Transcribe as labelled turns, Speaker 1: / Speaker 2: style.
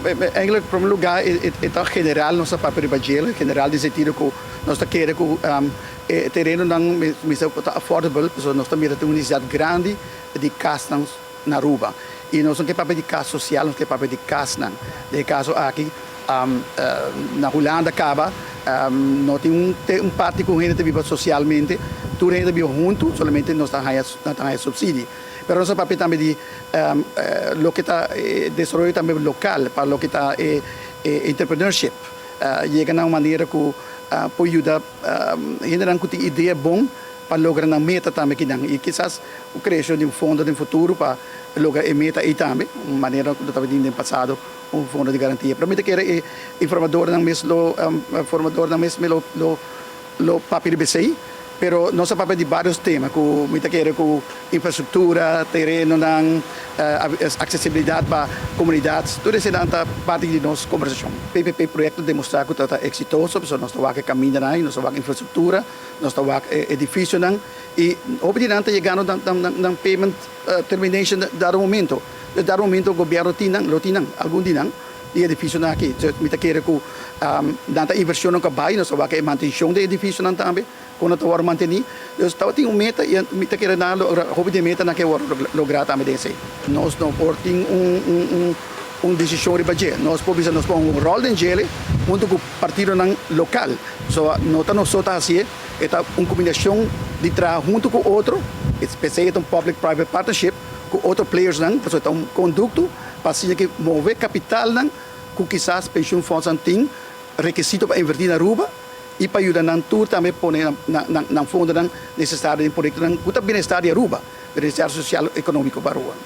Speaker 1: Eigenlijk, prome lugar, e ta general nos a papia riba djele, general den sentido cu nos ta kere cu e terenonan mester por ta affordable, pasobra nos ta mira tin un necesidad grandi di casnan na Aruba. Y nos no ke papia di cas social, nos ke papia di casnan. Den e caso aki, na Hulanda caba no tin un parti cu hende ta biba socialmente, tur hende ta biba hunto, solamente nos ta haya nan ta haya subsidie. Pero nos a papia tambe di loke ta e desaroyo tambe local pa loke ta e entrepreneurship. Yega na un manera cu por yuda hendenan cu tin idea bon pa logra nan meta tambe kinan. Y kisas un creacion di un fondo den futuro pa logra e meta ey tambe, un manera cu tabatin den pasado un fondo di garantia. Pero mi ta kere e informadornan mes lo formadornan mes lo Lo papia riba esei, pero nos a papia di varios tema ku mi ta kere ku infrastruktura, terenonan, aksesibilidat pa komunidat, tur eseinan ta parti di nos kombersashon. PPP proyekto demostrá ku ta ta eksitoso pasobra nos ta wak e kamindanan ei, nos ta wak infrastruktura, nos ta wak e edifisionan i hopi di nan ta yegando nan payment termination dado momento. Dado momento gobièrnu tin nan, lo tin nan, algun di nan. Di edificionan aki. Mi ta kere cu nan ta inversionnan cu a bay, nos ta wak e mantencion di edificionan tambe, con nan ta worde manteni. Dus tabatin un meta y mi ta kere nan a logra hopi di e metanan ke worde logra tambe den esey. Nos no por tin un decision riba dje. Nos por bisa nos pon un rol den djele hunto cu partidonan local. So no ta nos so ta hacié, e ta un combinacion di traha hunto cu otro, p'esey e ta un public private partnership cu otro playersnan, pasobra e ta un conducto. Pa asina ke move kapitalnan ku kisas pensioenfondsnan tin rekisito pa invertí na Aruba i pa yuda nan tur tambe pone nan fondonan nesesario den proyektonan ku ta bienestar di Aruba, bienestar sosial ekonómiko pa Aruba.